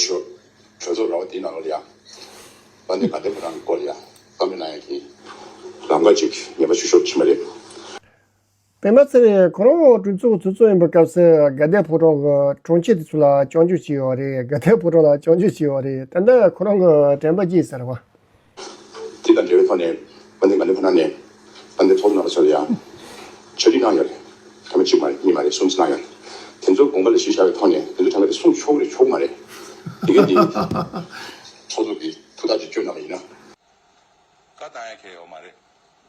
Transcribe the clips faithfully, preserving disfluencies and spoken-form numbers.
ཆོས་གྲོས་ཚོགས་ར་བ་དེའི་ནང་ལོགས་ལ་ཡང་དཔལ་ལྡན་དགའ་ལྡན་ཕོ་བྲང་གི་སྐོར་ལ་ཡང་བཀའ་མོལ་གནང་ཡག་གི་ལམ་ཁ་ཅིག་ངེས་པར་ཞུ་ཆོག་ཕྱིན་པ་རེད། པད་མ་ཚེ་རིང་ཁོ་རང་གྲོས་ཚོགས་ཚོགས་གཙོ་ཡིན་པའི་སྐབས་སུ་དགའ་ལྡན་ཕོ་བྲང་གི་དྲུང་ཆེ་དེ་ཚོ་ལ་སྐྱོན་བརྗོད་བྱས་ཡོད་རེད། དགའ་ལྡན་ཕོ་བྲང་ལ་སྐྱོན་བརྗོད་བྱས་ཡོད་རེད། ད་ལྟ་ཁོ་རང་གི་དྲན་པ་སྐྱེས་ཟེར་བ། དེ་དང་འབྲེལ་བའི་ཐོག་ནས་དཔལ་ལྡན་དགའ་ལྡན་ཕོ་བྲང་ནས་དཔལ་ལྡན་ཚོགས་གཙོ་རྣམ་པ་ཚོ་ལ་ཡང་ཕྱག་བྲིས་གནང་ཡོད་རེད། ཐེངས་མ་གཅིག་མ་རེད། གཉིས་མ་རེད། གསུམ་གནང་ཡོད་རེད། དེ་ཚོ་དགོངས་པ་ལ་གཞི་བཞག་པའི་ཐོག་ནས་དེ་ཚོ་ཐད་ཀར་དེ་གསུང་ཆོག་རེད་ཆོག་མ་རེད། དེ་ག་དེ་ཚོགས་གཙོ་གིས་ཐུགས་ཐག་ཅིག་གཅོད་གནང་བ་ཡིན་ན། བཀའ་བཏང་ཡ་གལ་ཡོད་མ་རེད།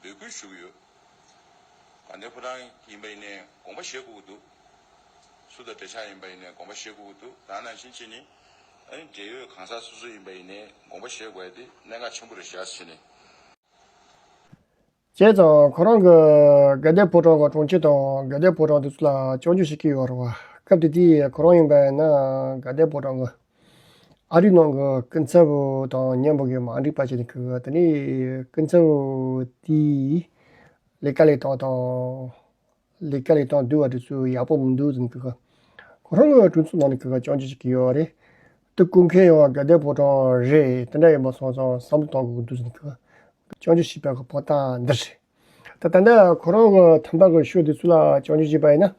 འབོད་སྐུལ་ཞུ་གི་ཡོད། དགའ་ལྡན་ཕོ་བྲང་ཡིན་པ་ཡིན་ནའི་དགོངས་པ་བཞེས་དགོས་ཀྱི་འདུག་སུ་དང་འབྲེལ་ཆགས་ཡིན་པ་ཡིན་ནའི་དགོངས་པ་བཞེས་དགོས་ཀྱི་འདུག་ད་ནང་བཞིན་བྱས་ནས་ཨ་ནི་འབྲེལ་ཡོད་གང་ཟག་སོ་སོ་ཡིན་པ་ཡིན་ནའི་དགོངས་པ་བཞེས་དགོས་ཡ་དེ་གནད་འགག་ཆེན་པོ་རེད་ཤག་བྱས་ནས། བྱས་ཙང་ཁོ་རང་གི་དགའ་ལྡན་ཕོ་བྲང་གི་དྲུང་ཆེ་དང་དགའ་ལྡན་ཕོ་བྲང་དེ་ཚོ་ལ་སྐྱོན་བརྗོད་བྱེད་ཀྱི་ཡོད་རེད་བ། སྐབས་དེ་དུས་ཁོ་རང་ཡིན་པ་ཡིན་ན་དགའ་ལྡན་ཕོ་བྲང་གི་ཨ་རིའི་ནང་གི་སྐུ་ཚབ་དང་མཉམ་པོ་གི་མ་འགྲིག་པ་བྱས་ནས་ཁོ་གི་དེ་ནས་སྐུ་ཚབ་དེའི་ལས་ཀ་ལས་སྟངས་དང་། ལས་ཀ་ལས་སྟངས་བསྡུ་བ་དེ་ཚོ་ཡག་པོ་མི་འདུག་ཟེར་ནས་ཁོ་གི་ཁོ་རང་གི་གྲོས་ཚོགས་ནང་ནས་ཁོ་གི་སྐྱོན་བརྗོད་བྱེད་ཀྱི་ཡོད་རེད། དེ་སྐུ་མཁན་ཡང་དགའ་ལྡན་ཕོ་བྲང་རེད། དེ་འདྲ་ཡིན་པ་སོང་ཙང་བསམ་བློ་གཏོང་དགོས་ཀྱི་འདུག་ཟེར་ནས་ཁོ་གི་སྐྱོན་བརྗོད་བྱས་པ་གི་ཕོ་རྟགས་འདི་རེད། ད་ད་ལྟ་ཁོ་རང་གི་ཐམ་པ་གི་ཤོག་དེ་ཚོ་ལ་སྐྱོན་བརྗོད་བྱས་པ་ཡིན་ན།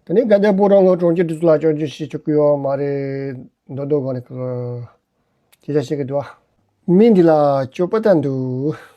དེ་ནས་དགའ་ལྡན་ཕོ་བྲང་གི་དྲུང་ཆེ་དེ་ཚོ་ལ་སྐྱོན་བརྗོད་བྱེད་ཆོག་གི་ཡོད་མ་རེད། མདོག་མདོག་སྒང་ནས་ཁོ་གི་སྐད་ཆ་བཤད་ཀྱི་འདུག་ཨ། མི་འདི་ལ་སྐྱོ་པོ་ད་འདུག